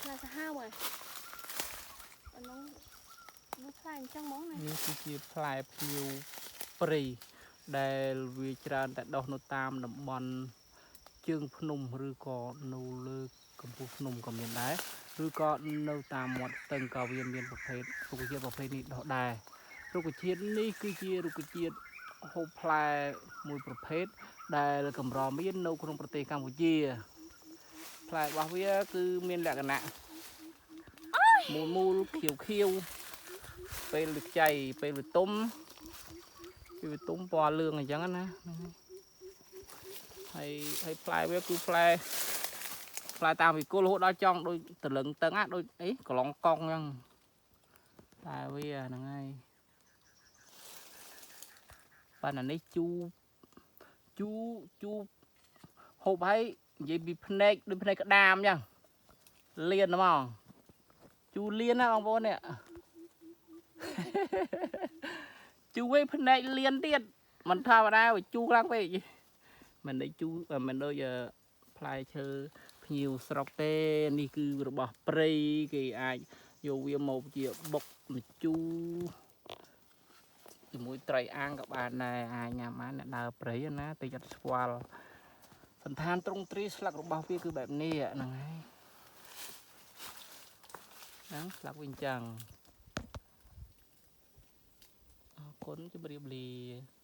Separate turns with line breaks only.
ផ្លែសាហាវហើយអានោះនោះផ្លែអញ្ចឹងហ្មងណា
នេះគឺជាផ្លែភ្ញៀវព្រៃដែលវាច្រើនតែដុះនៅតាមតំបន់ជើងភ្នំឬក៏នៅលើកំពូលភ្នំក៏មានដែរឬក៏នៅតាមមាត់ស្ទឹងក៏វាមានប្រភេទរុក្ខជាតិប្រភេទនេះដុះដែររុក្ខជាតិនេះគឺជារុក្ខជាតិហូបផ្លែមួយប្រភេទដែលកម្រមាននៅក្នុងប្រទេសកម្ពុជាផ្លែរបស់វាគឺមានលក្ខណៈមូលមូលខៀវខៀវ ពេលវាខ្ចីពេលវាទុំពេលវាទុំពណ៌លឿងអញ្ចឹងណាហើយហើយផ្លែវាគឺផ្លែផ្លែតាមវិគុលរហូតដល់ចង់ដូចតលឹងតឹងណាដូចអីក្លងកង់អញ្ចឹងតែវាហ្នឹងហើយប៉ុន្តែនេះជូរជូរជូរហូបហើយនិយាយពីភ្នែកដូចភ្នែកក្តាមអញ្ចឹងលៀនហ្មងជូរលៀនណាបងប្អូននេះ ជួយភ្នែកលៀនទៀតមិនធម្មតាវាជូរខ្លាំងពេកមិនដូចជូរមិនដូចអឺផ្លែឈើភ្ញៀវស្រុកទេនេះគឺរបស់ព្រៃគេអាចយកវាមកជាបុកម្ជូរជាមួយត្រីអាំងក៏បានដែរអាចញ៉ាំបានអ្នកដើរព្រៃណាតែអត់ស្គាល់សន្តានត្រង់ទ្រីស្លឹករបស់វាគឺបែបនេះហ្នឹងហើយហ្នឹងស្លឹកវាអញ្ចឹង អរគុណជម្រាបលា។